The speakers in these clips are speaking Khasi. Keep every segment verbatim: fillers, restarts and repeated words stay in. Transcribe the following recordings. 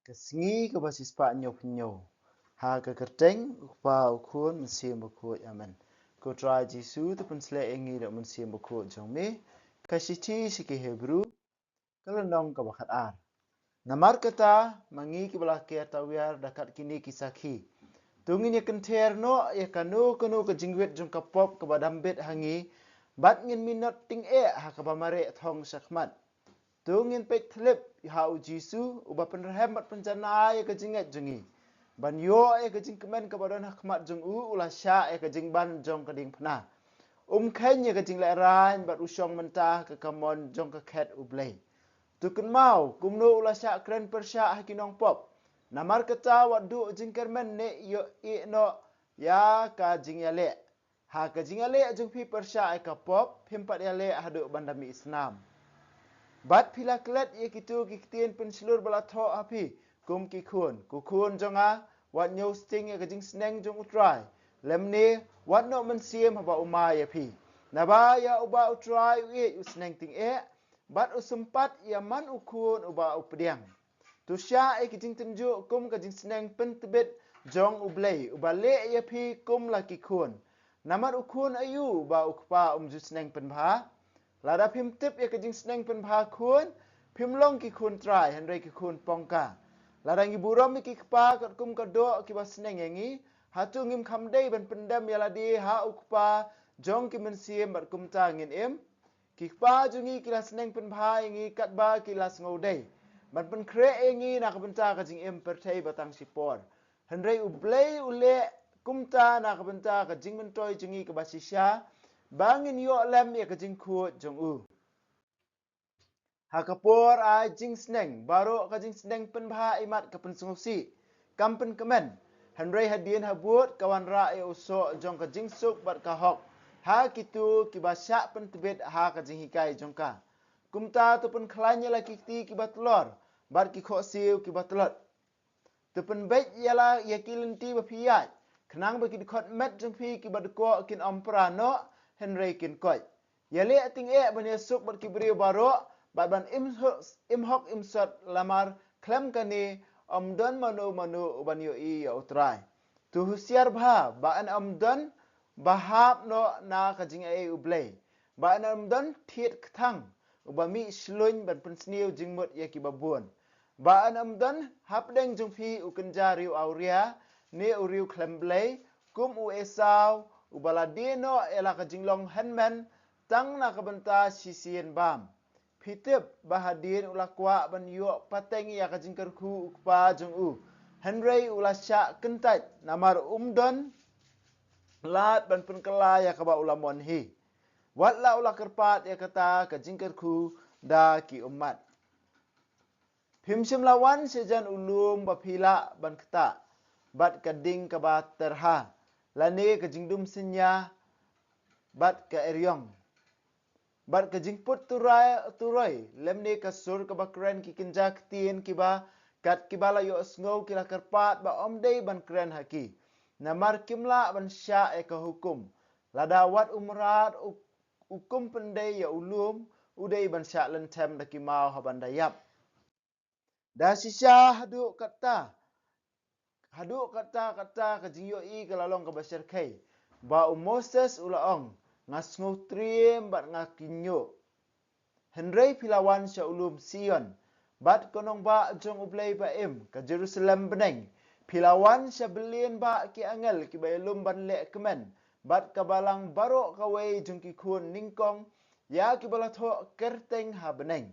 Ka sngi kaba shispah hynñiewphew hynñiew. Ha ka kyrteng U Kpa, U Khun, Mynsiem Bakhuid. Amen. Ko Trai Jisu, to pynsleh ïa ngi da u Mynsiem Bakhuid jong me. Ka shithi sha ki Hebru, ka lynnong kaba khatar. Namar kata, ma ngi kiba la ker tawiar da kat kine ki sakhi, to ngin ïa kynther noh ïa kano kano ka jingwit jong ka pop kaba dam bit ha ngi, bad ngin minot tyngeh ha kaba mareh thong shakhmat. To ngin peit thlip ha U Jisu, uba pynrhem bad pynjanai ïa ka jingngeit jong ngi. Ban ïoh ïa ka jingkmen kaba don ha khmat jong u, u la shah ïa ka jingban jong ka diengphna. Um kheiñ ïa ka jinglehrain bad u shong mynta ha ka kamon jong ka khet U Blei. To kynmaw kumno u la shah kren pyrshah ha ki nongpop. Namar kata wat duh jingkyrmen ne ïoh ïeh noh ïa ka jingïaleh. Ha ka jingïaleh jong phi pyrshah ïa ka pop, phim pat ïaleh haduh ban da mih snam. Bad phi la klet ïa kito ki ktien pynshlur ba la thoh ha phi, kum ki khun. Ko khun jong nga, wat ñiewsting ïa ka jingsneng jong U Trai, lymne wat noh mynsiem haba u mai ïa phi. Naba ïa uba U Trai u ïeit u sneng tyngeh, bad u sympat ïa man u khun uba u pdiang. To shah ïa ki jingtynjuh kum ka jingsneng pyntbit jong U Blei, uba leh ïa phi kum la ki khun. Namar u khun aïu uba u kpa um ju sneng pynbha? Lada phim tip ïa ka jingsneng pynbha khun, phim long ki khun trai, hynrei ki khun pongka. Lada ngi burom ïa ki kpa katkum ka doh kiba sneng ïa ngi, hato ngim kham dei ban pyndem ïa lade ha u Kpa jong ki mynsiem bad kumta ngin im? Ki kpa jong ngi ki la sneng pynbha ïa ngi katba ki la sngewdei, ban pynkhreh ïa ngi na ka bynta ka jingim pyrthei ba tang shipor. Hynrei U Blei u leh kumta na ka bynta ka jingmyntoi jong ngi kaba shisha, ba ngin ïoh lem ïa ka jingkhuid jong u. Ha ka por ai jingsneng baroh, ka jingsneng pynbha imat ka pynsngewsih, kam pynkmen. Hynrei hadien habud ka wanrah ïa u soh jong ka jingsuk bad ka hok ha kito kiba shah pyntbit ha ka jinghikai jong ka. Kumta to pynkhlaiñ ïa la ki kti kiba tlor bad ki khohsiew kiba tlot. To pynbeit ïa la ïa ki lynti ba phi ïaid, khnang ba ki dkhot met jong phi kiba dkoh kin ym pra noh, hynrei kin koit. Ïaleh tyngeh ban ïasuk bad ki briew baroh, bad ban im, im hok im sot, lamar khlem kane ym don mano mano uban ïohi ïa U Trai. To husiar bha ba yn ym don ba hap noh na ka jingaiei U Blei, ba yn ym don thied kthang uba mih shlun ban pynsniew jingmut ïa kiba bun, ba yn ym don hapdeng jong phi u kynja riew awria ne u riew khlem Blei, kum u Esau, uba la die noh ïa la ka jinglong hynmen tang na ka bynta shisien bam. Phi tip ba hadien u la kwah ban ïoh pateng ïa ka jingkyrkhu u kpa jong u, hynrei u la shah kyntait namar um don lad ban pynkylla ïa kaba u la mon hi. Wat la u la kyrpad ïa kata ka jingkyrkhu da ki ummat. Phim shym la wan shajan u lum ba phi lah ban ktah bad ka ding kaba tyrha, lane ka jingdum synñia bad ka eriong, bad ka jingput turoi, turoi, lymne ka sur kaba kren ki kynja ktien kiba kat kiba la ïohsngew ki la kyrpad ba ym dei ban kren ha ki, namar kim lah ban shah ïa ka hukum. Lada wat u mrad u, u kum pyndei ïa u lum, u dei ban shah lynthem da ki maw ha ban da ïap. Da shisha haduh katta, haduh katta katta ka jingïohi ka la long kaba shyrkhei, ba u Moses u la ong, nga sngewtriem bad nga kynñiuh. Hynrei phi la wan sha u lum Sion, bad ka nongbah jong U Blei ba im, ka Jerusalem bneng. Phi la wan sha byllienbah ki angel kiba ïalum ban leh kmen, bad ka balang baroh kawei jong ki khun nyngkong, ïa kiba la thoh kyrteng ha bneng.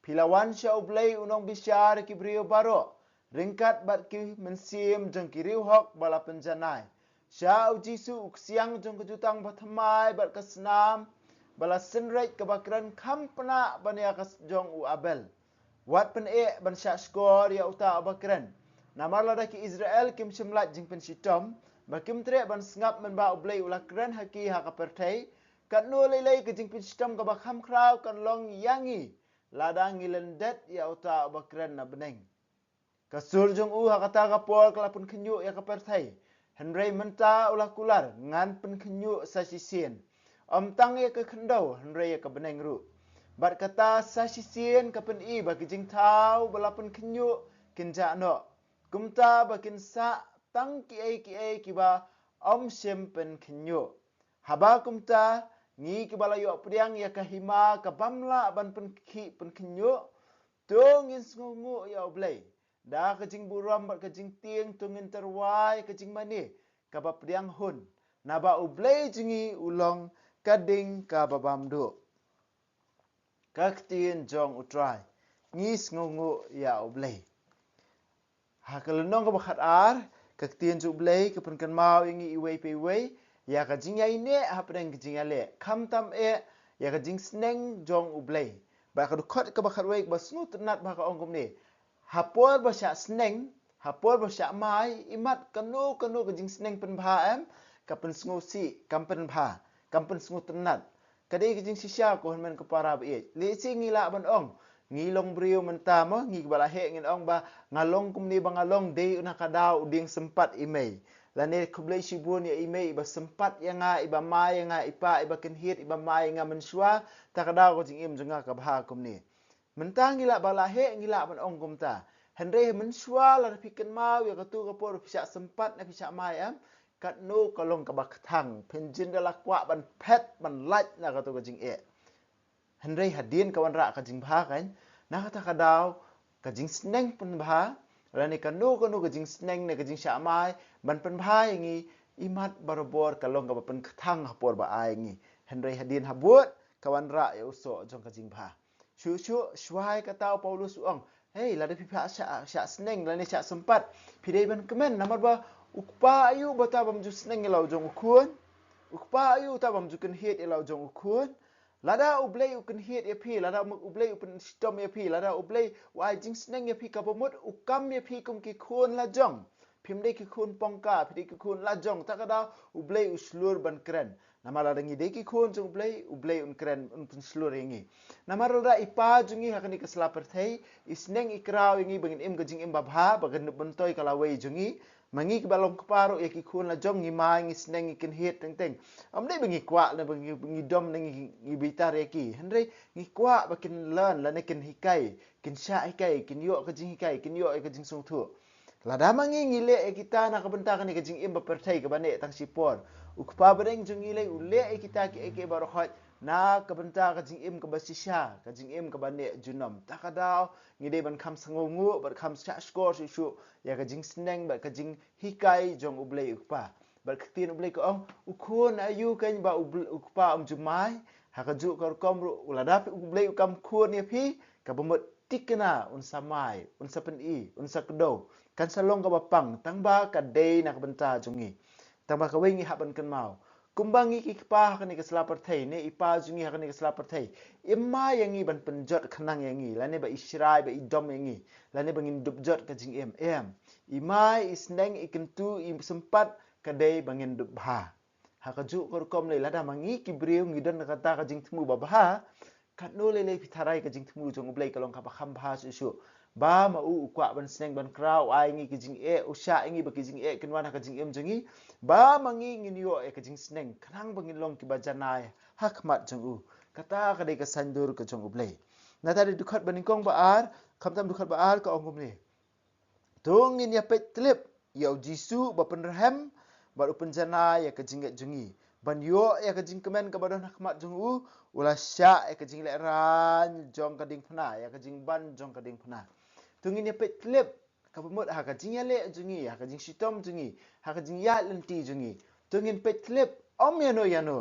Phi la wan sha U Blei u nongbishar ki briew baroh, ryngkat bad ki mynsiem jong ki riewhok ba la pynjanai. Sha u Jisu u ksiang jong ka jutang bathymmai bad ka snam ba la synreit kaba kren kham pynah ban ïa ka jong u Abel. Wat pyneh ban shah shkor ïa uta uba kren. Namar lada ki Israel kim shym lait jingpynshitom, ba kim treh ban sngap mynba U Blei u la kren ha ki ha ka pyrthei, katno lei lei ka jingpynshitom kaba kham khraw kan long ïa ngi, lada ngi lyndet ïa uta uba kren na bneng. Ka sur jong u ha kata ka por ka la pynkhynñiuh ïa ka pyrthei, hynrei mynta u la kular, ngan pynkhynñiuh sa shisien. Ym tang ïa ka khyndew, hynrei ïa ka bneng ruh. Bad kata sa shisien ka pyni ba ki jingthaw ba la pynkhynñiuh kin jah noh. Kumta ba kin sah tang kiei kiei kiba ym shym pynkhynñiuh. Haba kumta, ngi kiba la ïoh pdiang ïa ka hima ka bym lah ban pynkhih pynkhynñiuh, to ngin sngewnguh ïa U Blei. Da ka jingburom bad ka jingtieng to ngin tyrwa ïa ka jingmane kaba pdiang hun. Naba U Blei jong ngi u long ka ding kaba bymduh. Ka ktien jong U Trai. Ngi sngewnguh ïa U Blei. Ha ka lynnong kaba khatar, ka ktien jong U Blei ka pynkynmaw ïa ngi iwei pa iwei ïa ka jingïaineh hapdeng ka jingïaleh. Khamtam eh ïa ka jingsneng jong U Blei. Bad ka dkhot kaba khatwei kaba sngewtynnat ba ka ong kumne. Ha por ba shah sneng, ha por ba shah mai, imat kano kano ka jingsneng pynbha em, ka pynsngewsih, kam pynbha, kam pynsngewtynnat. Ka dei ka jingshisha ko hynmen ko para baieit. Lehse ngi lah ban ong, ngi long briew mynta mo, ngi kiba la heh ngin ong ba nga long kumne ba nga long dei na ka daw u dieng sympat i mei. Lane khublei shibun ïa i mei iba sympat ïa nga, iba mai ïa nga, i pa iba kynhied, iba mai ïa nga mynshuwa, ta ka daw ka jingim jong nga ka bha kumne. Mynta ngi lah ba la heh ngi lah ban ong kumta. Hynrei mynshuwa lada phi kynmaw ïa katu ka por phi shah sympat ne phi shah mai em, katno ka long kaba kthang, phin jin da la kwah ban phet ban lait na katu ka jingeh. Hynrei hadien ka wanrah ka jingbha kan, na kata ka daw ka jingsneng pynbha, lane kano kano ka jingsneng ne ka jingshah mai ban pynbha ïa ngi, imat barabor ka long kaba pynkthang ha por ba ai ngi. Hynrei hadien habud ka wanrah ïa u soh jong ka jingbha. Shuh shuh, shuwa ïa kata u Paulus u ong, hei, lada phi shah, shah, shah sneng lane shah sympat, phi dei ban kmen, namar ba u kpa aïu ba uta bym ju sneng ïa la u jong u khun? U kpa aïu uta bym ju kynhied ïa la u jong u khun? Lada U Blei u kynhied ïa phi, lada U Blei u pynshitom ïa phi, lada U Blei u ai jingsneng ïa phi, kaba mut u kam ïa phi kum ki khun la jong. Phim dei ki khun pongka, phi dei ki khun la jong, ta ka daw U Blei u shlur ban kren. Namar lada ngi dei ki khun jong U Blei, U Blei un kren, un pynshlur ïa ngi. Namar lada i pa jong ngi ha kane ka sla pyrthei i sneng i kraw ïa ngi ba ngin im ka jingim ba bha, ba kan myntoi ka lawei jong ngi, ma ngi kiba long kpa ruh ïa ki khun la jong ngi mai ngi sneng ngi kynhied teng teng. Ym dei ba ngi kwah ne ba ngi, ngi dom ne ngi, ngi bitar ïa ki. Hynrei ngi kwah ba kin learn lane kin hikai, kin shah hikai, kin ïoh ka jinghikai, kin ïoh ïa ka jingsngewthuh. Lada ma ngi ngi leh ïa kita na ka bynta kane ka jingim ba pyrthei kaba neh tang shipor, u Kpa badeng jong ngi lei u leh ïa kita kiei kiei baroh khoit na ka bynta ka jingim kaba shisha, ka jingim kaba neh junom. Ta ka daw ngi dei ban kham sngewnguh bad kham shah shkor shuh shuh ïa ka jingsneng bad ka jinghikai jong U Blei u Kpa. Bad ka ktien U Blei ka ong, u khun aïu keiñ ba U Bl-, u Kpa um ju mai? Ha kajuh ka rukom ruh, lada phi, U Blei u kam khun ïa phi, kaba mut thikna un sa mai, un sa pyni, un sa kdew. Kan sa long kaba pang, tang ba ka dei na ka bynta jong ngi. Tang ba kawei ngi hap ban kynmaw, kumba ngi ki kpa ha kane ka sla pyrthei, ne i pa jong ngi ha kane ka sla pyrthei, im mai ïa ngi ban pynjot khnang ïa ngi, lane ba i shrai ba i dom ïa ngi, lane ba ngin dup jot ka jingim, em. I mai, i sneng, i kyntu, i sympat, ka dei ba ngin dup bha. Ha kajuh ka rukom lei, lada ma ngi ki briew ngi don kata ka jingthmu ba bha, katno lei lei phi tharai ka jingthmu jong U Blei ka long kaba kham bha shuh shuh. Ba ma u u kwah ban sneng ban kraw, u ai ngi ki jingeh, u shah ïa ngi ba ki jingeh kin wan ha ka jingim jong ngi. Ba ma ngi ngin ïoh ïa ka jingsneng, khnang ba ngin long kiba janai ha khmat jong u. Kata ka dei ka saiñdur ka jong U Blei. Nata dei dkhot ba nyngkong ba ar, khamtam dkhot ba ar ka ong kumne. To ngin ïa peit tlip ïa U Jisu uba pynrhem bad u pynjanai ïa ka jingngeit jong ngi. Ban ïoh ïa ka jingkmen kaba don ha khmat jong u, u la shah ïa ka jinglehrain jong ka diengphna, ïa ka jingban jong ka diengphna. To ngin ïa peit tlip, kaba mut ha ka jingïaleh jong ngi, ha ka jingshitom jong ngi, ha ka jingïaid lynti jong ngi. To ngin peit tlip, ym ïano ïano.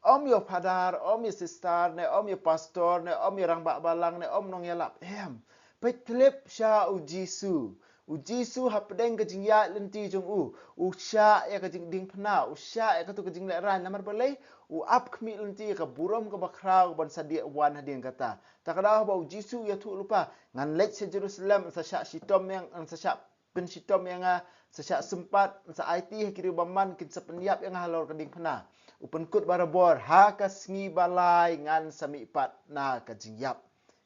Ym ïa u phadar, ym ïa u sister, ne ym ïa u pastor, ne ym ïa u rangbah balang, ne ym ïa u nongïalap. Em. Peit tlip sha U Jisu. U Jisu hapdeng ka jingïaid lynti jong u, u shah ïa ka jingdiengphna, u shah ïa katu ka jinglehrain, namar balei? U ap khmih lynti ïa ka burom kaba khraw ban sa dei wan hadien kata. Ta ka daw ba U Jisu u ïathuh lypa, ngan leit sha Jerusalem, sa shah shitom ïa nga, sa shah pynshitom ïa nga, sa shah sympat, sa aiti ha ki riewbymman, kin sa pynïap ïa nga halor ka diengphna. U pynkut barabor, ha ka sngi ba lai ngan sa mihpat na ka jingïap.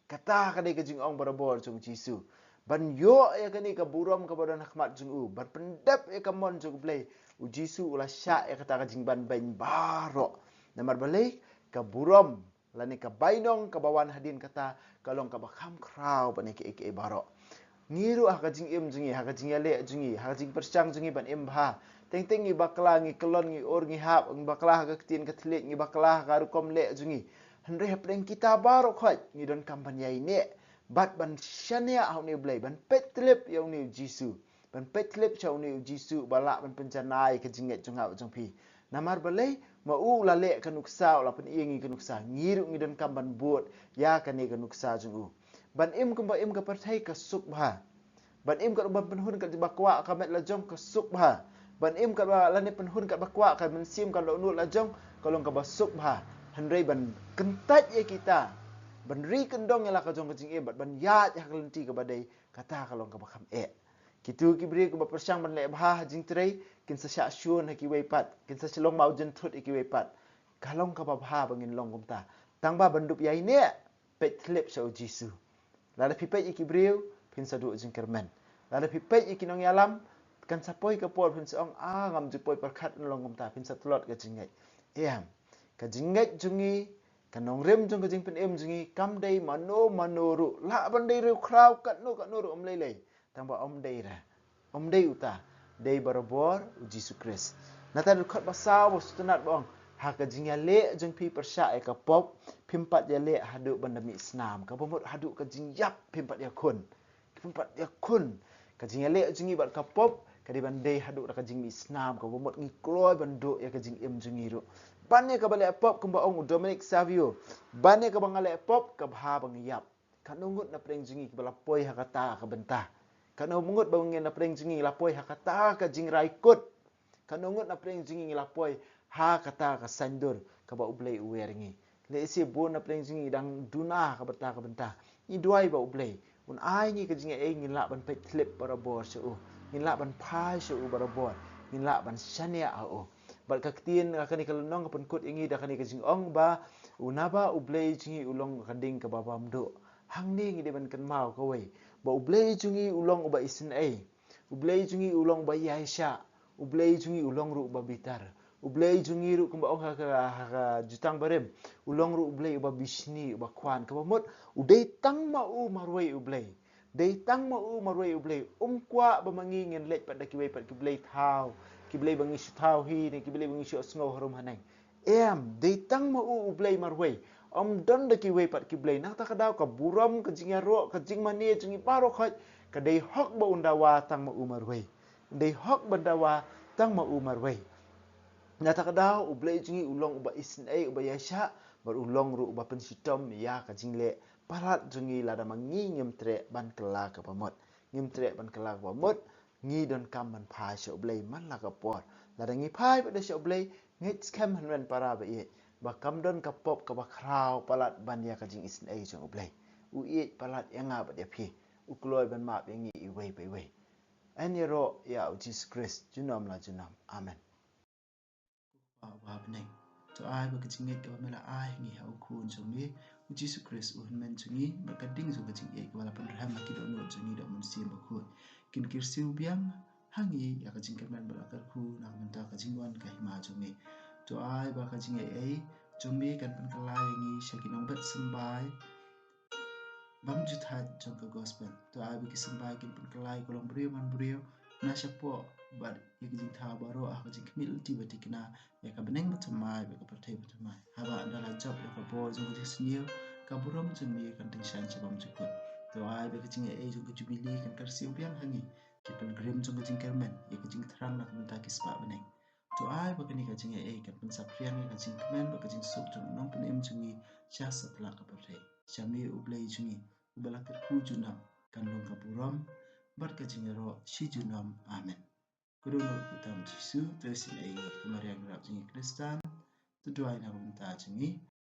Kata ka dei ka jingong barabor jong U Jisu. Ban ïoh ïa kane ka burom kaba don ha khmat jong u, ban pyndep ïa ka mon jong U Blei, U Jisu u la shah ïa kata ka jingbanbeiñ baroh. Namar balei? Ka burom lane ka bainong kaba wan hadien kata ka long kaba kham khraw ban ïa kiei kiei baroh. Ngi ruh ha ka jingim jong ngi, ha ka jingïaleh jong ngi, ha ka jingpyrshang jong ngi ban im bha. Teng teng ngi bakla, ngi kyllon, ngi ur, ngi hap, ngi bakla ha ka ktien ka thylliej, ngi bakla ha ka rukom leh jong ngi. Hynrei hapdeng kita baroh khoit ngi donkam ban ïaineh bad ban shaniah ha une u Blei, ban peit tlip ïa une u Jisu. Ban peit tlip sha une u Jisu ba lah ban pynjanai ka jingngeit jong nga bad jong phi. Namar balei? Ma u u la leh ka nuksa, u la pyni ïa ngi ka nuksa. Ngi ruh ngi donkam ban bud ïa kane ka nuksa jong u. Ban im kumba im ka pyrthei ka suk bha. Ban im katba pynhun katba kwah ka met la jong ka suk bha. Ban im katba lane pynhun katba kwah ka mynsiem ka dohnud la jong ka long kaba suk bha. Hynrei ban kyntait ïa kita, ban ri kyndong ïa la ka jong ka jingim bad ban ïaid ha ka lynti kaba dei, kata ka long kaba kham eh. Kito ki briew kiba pyrshang ban leh bha ha jingtrei kin sa shah shun ha kiwei pat, kin sa shlong mawjynthut ha kiwei pat. Ka long kaba bha ba ngin long kumta. Tang ba ban dup ïaineh, peit tlip sha u Jisu. Lada phi peit ïa ki briew, phin sa duh jingkyrmen. Lada phi peit ïa ki nongïalam, kan sa poi ka por phin sa ong, ah, ngam ju poi pyrkhat ban long kumta, phin sa tlot ka jingngeit. Em, ka jingngeit jong ngi, ka nongrim jong ka jingpynim jong ngi kam dei mano mano ruh. Lah ban dei riewkhraw katno katno ruh, ym lei lei. Tang ba ym dei re, ym dei uta. Dei barabor u Jisu Khrist. Nangta dkhot ba saw ba sngewtynnat ba ong, ha ka jingïaleh jong phi pyrshah ïa ka pop, phim pat ïaleh haduh ban da mih snam. Kaba mut haduh ka jingïap phim pat ïakhun. Phim pat ïakhun. Ka jingïaleh jong ngi bad ka pop ka dei ban dei haduh da ka jingmih snam, kaba mut ngi kloi ban duh ïa ka jingim jong ngi ruh. Ban ïa kaba leh pop, kumba ong u Dominic Savio, ban ïa kaba nga leh pop ka bha ba nga ïap. Katno ngut na pdeng jong ngi kiba la poi ha kata ka bynta. Katno ngut ba ngi na pdeng jong ngi la poi ha kata ka jingrai kut. Katno ngut na pdeng jong ngi la poi ha kata ka saiñdur kaba U Blei u wer ngi. Lehse bun na pdeng jong ngi dang duna ha kata ka bynta. Ngi duwai ba U Blei un ai ngi ka jingaiei, ngin lah ban peit tlip barabor sha u, ngin lah ban phai sha u barabor, ngin lah ban shaniah ha u. Bad ka ktien ka kane ka lynnong ka pynkut ïa ngi da kane ka jingong ba u, naba U Blei jong ngi u long ka ding kaba bymduh. Hangne ngi dei ban kynmaw kawei ba U Blei jong ngi u long uba isynei. U Blei jong ngi u long uba ïaishah. U Blei jong ngi u long ruh uba bitar. U Blei jong ngi ruh, kumba ong ha ka, ha ka Jutang Barim, u long ruh U Blei uba bishni, uba khwan. Kaba mut u dei tang ma u marwei U Blei. Dei tang ma u marwei U Blei. Um kwah ba ma ngi ngin leit pat da kiwei pat ki blei thaw, ki blei ba ngi shu thaw hi ne ki blei ba ngi shu sngew harum haneng. Em, dei tang ma u U Blei marwei. Ym don da kiwei pat ki blei. Nangta ka daw ka burom, ka jingïaroh, ka jingmane jong ngi baroh khoit ka dei hok ba un dawa tang ma u marwei. Dei hok ban dawa tang ma u marwei. Nangta ka daw U Blei jong ngi u long uba isynei, uba ïaishah, bad u long ruh uba pynshitom ïa ka jingleh palat jong ngi lada ma ngi ngim treh ban kylla kaba mut. Ngim treh ban kylla kaba mut. Ngi donkam ban phai sha U Blei man la ka por. Lada ngi phai pat da sha U Blei, ngeit skhem hynmen para ba ïeit ba kam don ka pop kaba khraw palat ban ïa ka jingisynei jong U Blei. U ïeit palat ïa nga bad ïa phi. U kloi ban map ïa ngi iwei pa iwei. Yn ïaroh ïa U Jisu Khrist junom la junom. Amen. Ko Kpa uba ha bneng, to ai ba ka jingngeit kaba me la ai ha ngi ha u Khun jong me U Jisu Khrist, u hynmen jong ngi, bad ka ding jong ka jingïeit kaba la pynrhem ha ki dohnud jong ngi da u Mynsiem Bakhuid, kin kyrsiew biang ha ngi ïa ka jingkyrmen bad la kyrkhu na ka bynta ka jingwan ka hima jong me. To ai ba ka jingaiei jong me kan pynkylla ïa ngi sha ki nongbet symbai bymjukut jong ka gospel. To ai ba ki symbai kin pynkylla ïa ka longbriew manbriew na shapoh bad ïa ka jingthaw baroh ha ka jingkhmih lynti ba thikna, ïa ka bneng bathymmai bad ka pyrthei bathymmai. Haba da la jop ïa ka bor jong ka jingsniew, ka burom jong me kan tyngshaiñ sha bymjukut. To ai ba ka jingaiei jong ka Jubili kan kyrsiew biang ha ngi, ki pilgrim jong ka jingkyrmen, ïa ka jingthrang na ka bynta ki spah bneng. To ai ba kane ka jingaiei kan pynsaphriang ïa ka jingkmen bad ka jingsuk jong u Nongpynim jong ngi sha satlak ka pyrthei. Sha me U Blei jong ngi uba la kyrkhu junom, kan long ka burom bad ka jingïaroh shi junom. Amen. Ka dohnud kata U Jisu, to isynei ïa ngi, ka Maria Nongrep jong ngi Khristan, to duwai na ka bynta jong ngi.